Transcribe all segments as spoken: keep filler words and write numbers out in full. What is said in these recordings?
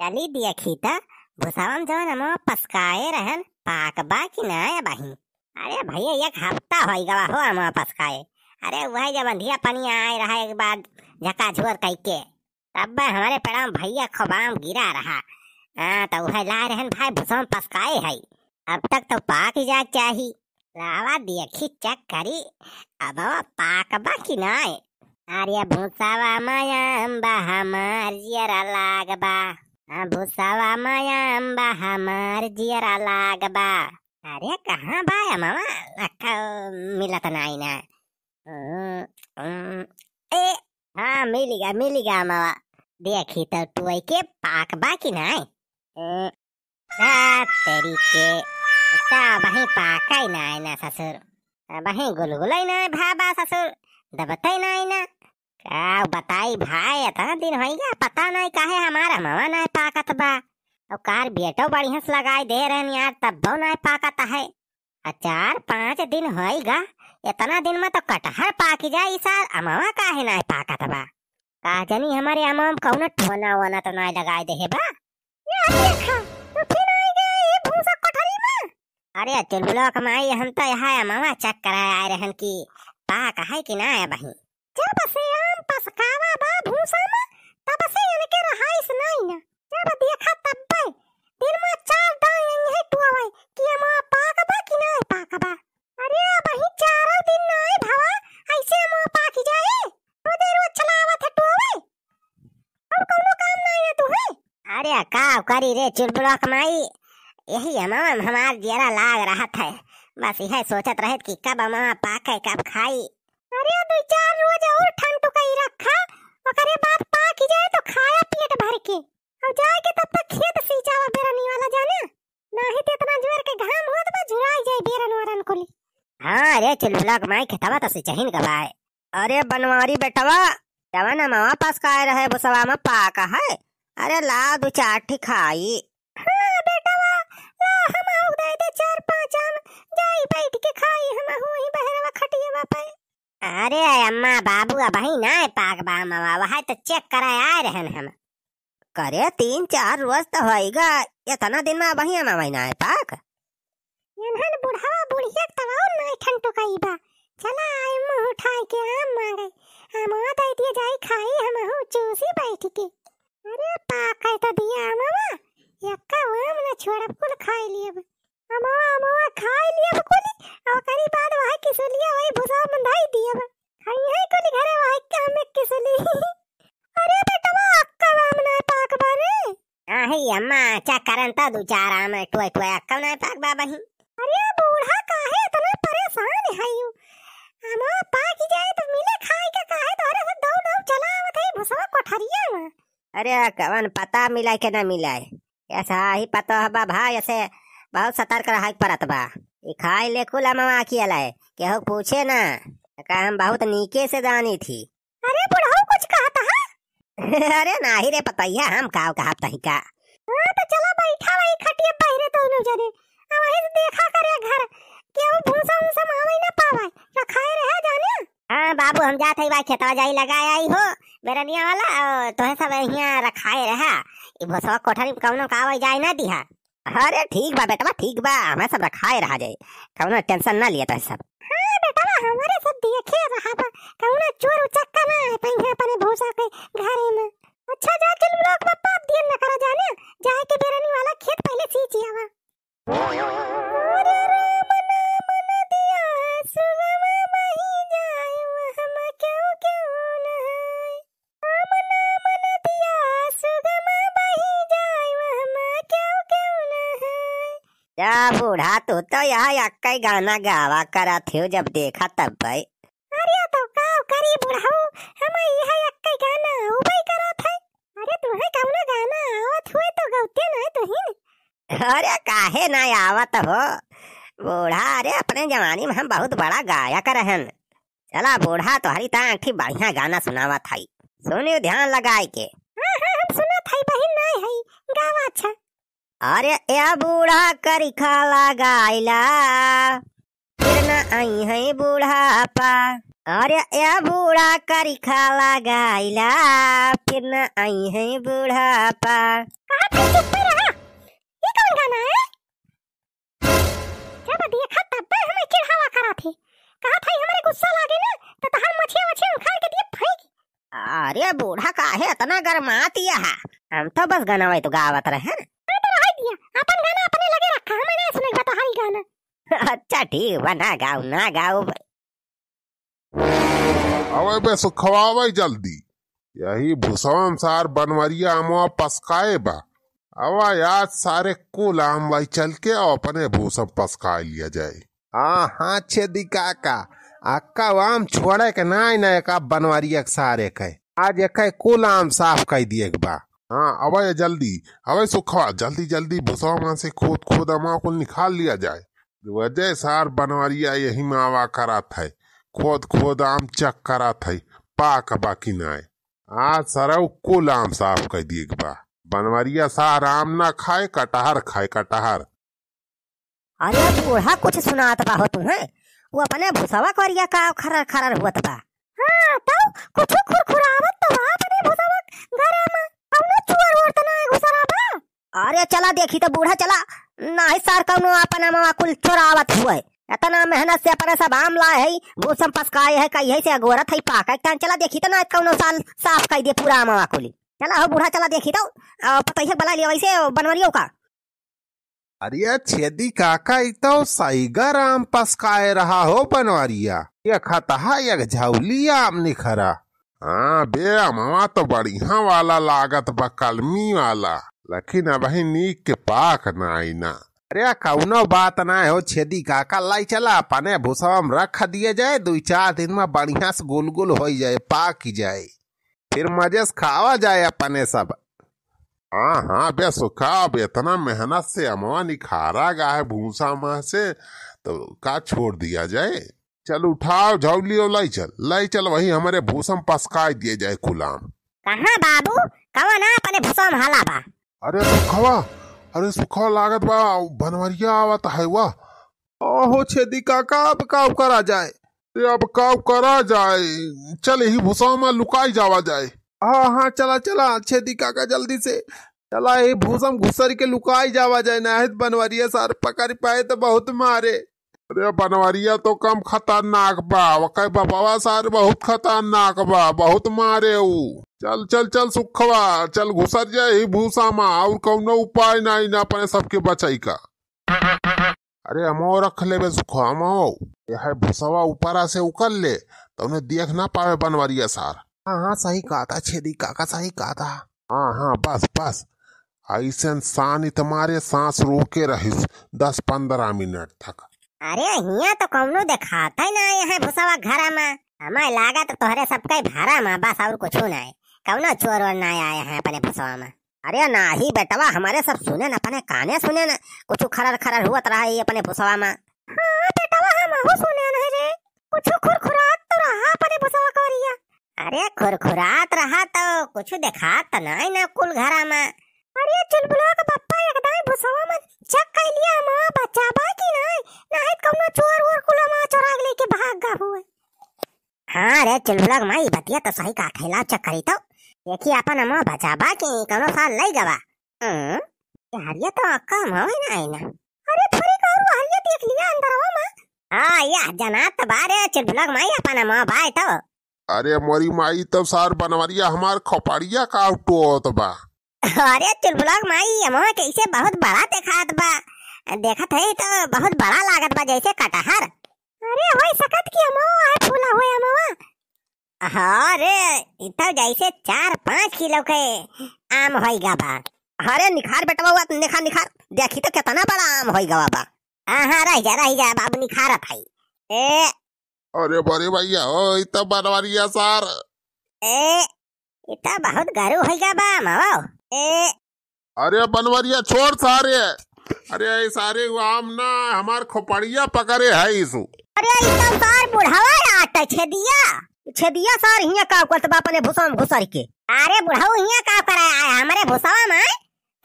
चली देखी त, भुसवा में जौन अमवा पसकाए रहन, पाक बा कि नाय अबहीं? अरे भइया, एक हफ्ता होइ गवा हो अमवा पसकाए। अरे वही जब अंधिया पनिया आए रहा एक बार झकाझोर कइके, तब हमरे पेड़वा में भइया खूब आम गिरा रहा। हाँ, त उहे लाए रहन भाई, भुसवा में पसकाए है। अब तक त पाक जाए चाही। लावा देखी, चेक करी, अमवा पाक बा कि नाय। अरे भुसवा में आम बा हमार जियरा लाग बा। हाँ, भुसवा में आम बा हमार जियरा लाग बा। अरे कहाँ बा अमवा? अक्का मिलत नाई ना। हम्म, हम्म, ए, हाँ, मिलिगा, मिलिगा अमवा। देखी त टुअइ के पाक बा कि नाय? ए, आ, तेरी के, त अबहीं पाकइ नाय ना ससुर। अबहीं गुलगुलइ नाय भा बा ससुर, दबतइ नाय ना। का बताई भाई, एतना दिन होइ गया, पता नाय काहे हमार अमवा नाय पाकत बा। अउ कार बेटो बढ़िया से लगाइ दे रहन यार, तब्बो नाय पाकत है। आ चार पाँच दिन होइगा, एतना दिन में तो कटहर पाकि जाए, ई साल अमवा काहे नाय पाकत बा? का जानी हमरे अमवा में कउनो टोना वोना तो नाय लगाइ देहे बा? ये देखा, तू फिर आइ गया ये भूसा कोठरी में। अरे चुलबुलवा क माई, हम तो यहाँ अमवा चेक कराए आए रहन कि पाक है कि नाय अबहीं। जब से आम पसकावा बा भूसा में, तब से इनके रहाइस नाई ना। जब देखा तब्बे दिन में चार दाई यहीं टुआवे कि अमवा पाक बा कि नाय पाक बा। अरे अबहीं चारों दिन नाय भवा, अइसे अमवा पाकि जाए। रोजे रोज चलावत है टुआवे। अउर कउनो काम नाई है तुहे? अरे का करी रे चुलबुलवा क माई, यही अमवा में हमार जियरा लाग रहत है। बस यह सोचत रहत कि कब अमवा पाके, कब खाई। अरे दुइ चार रोज अउर ठंड टुकई रखा, ओकरे बाद पाकि जाए तो खाया पेट भर के। अउर जाए के तब तक खेत सींचावा बेरनी वाला जाने, नाहीं तो एतना जोर के घाम होत बा, झुराइ जाए बेरन वरन कुली। हाँ रे चुलबुलवा क माई, खेतवा तो सिंचहिन गवाए। अरे बनवारी बेटवा, जवन अमवा पसकाए रहे भुसवा में पाक है, अरे ला दुइ चार ठी खाई। हाँ बेटवा, ला हमहू दे दे चार पाँच आम, जाई बैठ के खाई हमहू वहीं बहरवा खटियवा पे। अरे अम्मा बाबू, अबहीं नाय पाक बा अमवा, वहै तो चेक कराए आए रहन हम। करे तीन चार रोज तो होइगा, एतना दिन में अबहीं अमवा नाय पाक। एनहन बुढ़वा बुढ़िया के तब अउर नाय ठंड टुकई बा। चला आए मुँह उठाए के आम मांगे, अमवा दे दिया जाई खाई हमहू चूसी बैठ के। अरे पाके तो दिया अमवा, एक्का आम न छोड़ब, कुल खाइ लियब। अमवा, अमवा खाइ लियब कुली, अउर ओकरी बाद वहै किसुलिया वही भुसवा में धइ दियब। खाई है कुली घरे वहै के हम एक किसुली। अरे बेटवा, अक्का आम नाय पाक बा रे। आहे अम्मा, चेक करन त दुइ चार आम टुए टुए, अक्का नाय पाक बा अबहीं। अरे बूढ़ा, काहे एतना परेसान हयू? अमवा पाकि जाए त मिले खाए के, काहे तोहरे से दौड़ दौड़ चला आवत है भुसवा कोठरिया में। अरे कवन पता मिले के ना मिले, ऐसा ही पता है बा भाई, ऐसे बहुत सतर्क रहे के परत बा। ई खाइ ले कुल अमवा अकिया ले, केहू पूछे ना, का हम बहुत नीके से जानी थी। अरे बुढ़ऊ कुछ कहत है? अरे नाही रे पतैया, हम काव कहब तही का। हाँ तो चला बैठा वही खटिया पहिरे दोनों जने, अब वही से देखा करे घर, केहू भूसा उसा मावे ना पावे, रखाए रहे जाने। हाँ बाबू, हम जात हई भाई खेतवा जाई लगाए आई हो, बेरनिया वाला, और तोहे सब यहाँ रखाए रहा, ई भूसवा कोठरी में कौनो का आवे जाए ना दिहा। अरे ठीक बा बेटवा, ठीक बा, हमें सब रखाए रहा जाए, कौनो tension ना लिया तोहे सब। हाँ बेटवा, हमरे सब देखे रहा बा, कौनो चोर उचक्का ना आए पाई है अपने भूसा के घरे में। अच्छा जा चुलबुलवा के पप्पा, अब देर न करा जाने, जाए के बेरनी वाला खेत पहले सींच आवा। अरे राम नाम न दिया सुगम बही जाए, वहमा क्यों क्यों न है। राम नाम न दिया सुगम बही जाए, वहमा क्यों क्यों न है। जा बूढ़ा, तू तो यहाँ यक्कै गाना गावा करत हो, जब देखा तब भाई। अरे तो का करी बुढ़ऊ, हम यह यक्कै गाना उबई करत है। अरे तुहे कौनो गाना आवत हुए तो गौते नहीं तुहिन। अरे काहे ना आवत हो बूढ़ा, अरे अपने जवानी में हम बहुत बड़ा गायक रहन। चला बूढ़ा, तोहरी ता आंखी बढ़िया गाना सुनावत हई, सुनियो ध्यान लगाए के। हाँ हाँ, हम सुनत हई बहिन, नहीं हई गावा अच्छा। अरे ए बूढ़ा करिखा लगाइला, फिर ना आई है बुढ़ापा। अरे ए बूढ़ा करिखा लगाइला, फिर न आई है बुढ़ापा। कहाँ थे, चुप पे रहा। ये कौन गाना है? जब देखा तब हमें चिढ़ावा करा थे। कहा था हमरे गुस्सा लागे ना, तो तहार मछिया वछिया उखाड़ के दिए फेंक। अरे बूढ़ा काहे इतना गरमात यहा? हम तो बस गाना वही तो गावत रहे ना। हाँ तो रह दिया, अपन गाना अपने लगे रखा, हमें नहीं सुने बा तोहारी गाना। अच्छा ठीक बा, ना गाओ, ना गाओ। अबे बे सुखवा, अबे जल्दी। यही भूसवा में सार बनवरिया अमवा पसकाए बा। अवा याद सारे कुल आम लाई चल के और अपने भूसा में पसकाए लिया जाए। हाँ, हाँ, छेदी काका, अक्का आम छोड़े के नाई ना, एका बनवरिया के सारे के। आज एका कुल आम साफ कर दिए के बा। हाँ, अबे जल्दी, अबे सुखवा, जल्दी, जल्दी भूसवा में से खोद, खोद अमवा कुल निकाल लिया जाए। वजह सार बनवरिया यही में आवा करत है, खोद खोद आम चेक करत है, पाक बा कि नाय। आज सरऊ कुल आम साफ कर दिए के बा। बनवरिया सार आम ना खाए, कटहर खाए, कटहर। अरे बूढ़ा, कुछ सुनात बा हो तुम्हें? वो अपने भूसवा करिया का खरर खरर हुअत बा। हाँ, तो कुछ खुरखुरावत तो बा अपने भूसवा घरे में। कौनो चोर वोर तो ना घुसरा बा? अरे चला देखी तो बूढ़ा, चला, नाही सार कौनो आपन अमवा कुल चोरावत हुए। इतना मेहनत से अपने सब आम लाए है, भूसा में पसकाए है, कहिए से अगोरत है पाका। एक टाइम चला देखी तो ना कौनो सार साफ कर दे पूरा अमवा कुली। चला हो बूढ़ा, चला देखी तो, आ, पतोहिया के बुला लिया वैसे बनवरियो का। अरे छेदी काका, ई तो सईगर आम पसकाए रहा हो बनवरिया। ये खतहा एक झौली आम निखरा। हाँ बे, अमवा तो बढ़िया वाला लागत बा, कलमी वाला, लेकिन अबही नीक के पाक नाई ना। अरे कौनो बात ना हो छेदी काका, लाई चला अपने भूसवा में रख दिए जाए, दुई चार दिन में बढ़िया से गुल गुल होई जाए, पाक जाए, फिर मजे से खावा जाए अपने सब। हाँ, हाँ बे सुखा, अब इतना मेहनत से अमवा निखारा गा है भूसा में से, तो का छोड़ दिया जाए? चल उठाओ झौली और लाई चल, लाई चल, वही हमरे भूसा में पसकाई दिए जाए कुल आम। कहाँ बाबू, कवन अपने भूसा में हाला बा? अरे सुखवा, अरे सुखवा लागत बा, बनवरिया आवत है वा। ओहो छेदी काका, अब काउ करा जाए? अरे अब काउ करा जाए? चल यही भूसा में लुकाई जावा जाए। हाँ, हाँ, चला, चला, छेदी काका जल्दी से। चला यही भूसा में घुसर के लुकाई जावा जाए, नाहीं तो बनवरिया सार पकड़ पाए तो बहुत मारे। अरे बनवरिया तो कम खतरनाक बा, वकै बपवा सार बहुत खतरनाक बा, बहुत मारे ऊ। चल, चल, चल सुखवा, चल घुसर जाए यही भूसा में, और कौनो उपाय नाई ना अपने सबके बचाई का। अरे अमो रख लेबे सुखो, अमो। ये है भूसवा ऊपरा से उकल ले, तो उन्हें देख ना पावे बनवरिया सार। हाँ, हाँ, सही कहा था छेदी काका, सही कहा था। हाँ, हाँ, बस, बस। ऐसन सानित मारे सांस रोके रहिस दस पन्द्रह मिनट तक। अरे हियाँ तो कौनो देखात है ना आए हैं भूसवा घरा में। हमें लागत तोहरे सबके भरा में बस और कुछ ना है। कौनो चोर वोर ना आए हैं अपने भूसवा में। अरे नाही बेटवा, हमरे सब सुनेन, अपने काने सुनेन, कुछ खरर खरर हुअत रहा है अपने भूसवा में। हाँ बेटवा, हमहू सुनेन है रे, कुछ खुरखुरात तो रहा अपने भूसवा करिया। अरे खुरखुरात रहा तो कुछ देखात तो नाई ना कुल घरा में। अरे चुलबुलवा का पप्पा एकदम भूसवा में चेक कर लिया, अमवा बचा बा कि नाई, नाई तो कौनो चोर वोर कुल अमवा चोरा के लेके भाग गा हुए। हाँ रे चुलबुला के माई, बतिया तो सही कहा, खैला चेक करी तो देखी अपन अमवा बचा बा कि कौनो सार लई गवा। हम्म, ये हरिया तो अक्का अमवा ही ना आई ना। अरे फुरी का और हरिया देख लिया अंदरवा में। हाँ, या जनात बा रे चुलबुला के माई, अपन अमवा बाय तो। अरे मोरी माई, तो सार बनवरिया हमार खोपड़िया का टोत बा। अरे चुलबुला के माई, अमवा कैसे बहुत बड़ा देखात बा। देखत है तो बहुत बड़ा लागत बा, जैसे कटहर। अरे होई सकत कि अमवा है फूला हुए अमवा। हाँ रे, ई तो जैसे चार पाँच किलो के आम होई गा बा। अरे निखार बेटवा, हुआ निखार, निखार, देखी तो कितना बड़ा आम होई गवा बा। हाँ, हाँ, रह जा, रह जा बाबू, निखारत है। ए, अरे बड़े भैया, ओ, ई तो बनवरिया सार। ए, ई तो बहुत गरू होई गा बा, अमवा। ए, अरे बनवरिया, छोड़ सारे। अरे, ये सारे वो आम ना, हमार खोपड़िया पकड़े है इसु। अरे, ई तो सार बुढ़वा आट है, छेदिया। छेदिया सार हियाँ का करत बा अपने भूसा में घुसर के। अरे बुढ़ऊ, हियाँ का करे आए हमरे भूसवा में?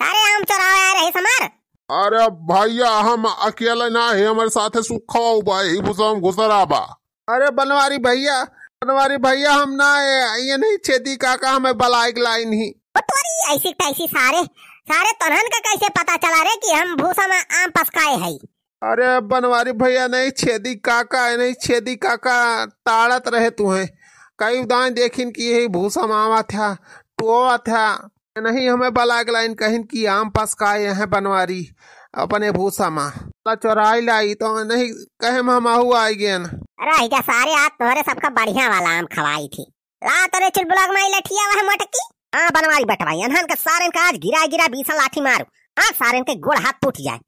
सारे आम चोरावे आए रहे हमार। अरे भैया, हम अकेले ना है, हमारे साथे सुखवा बा, ही भूसा में घुसरा बा। अरे बनवारी भइया, बनवारी भइया, हम ना, ए, ये नहीं छेदी काका, हमें बलाइक लाइन ही। ओ तोरी ऐसी तैसी सारे, सारे तोन्हन का कैसे पता चला रे कि हम भूसा मा आम पसकाए हई? अरे बनवारी भइया, नहीं छेदी काका, नहीं छेदी काका ताड़त रहे तुहें। कई उदाई देखिन कि यही भूसा मा आवा था, टोवा था। नहीं हमें बलाइक लाइन कहिन कि आम पसकाए हैं बनवारी अपने भूसा मा। ला चोराई लाई तो नहीं कहे हम आहू आई गेन। अरे इधर सारे आज तोहरे सबका बढ़िया वाला आम खवाई थी। ला तोरे चुलबुला मा ई लठिया वह मोटकी। हाँ बनवारी बटवाई, अनहन के सारेन का आज गिरा गिरा बीसा लाठी मारू। आज सारेन के गोड़ हाथ टूट जाए।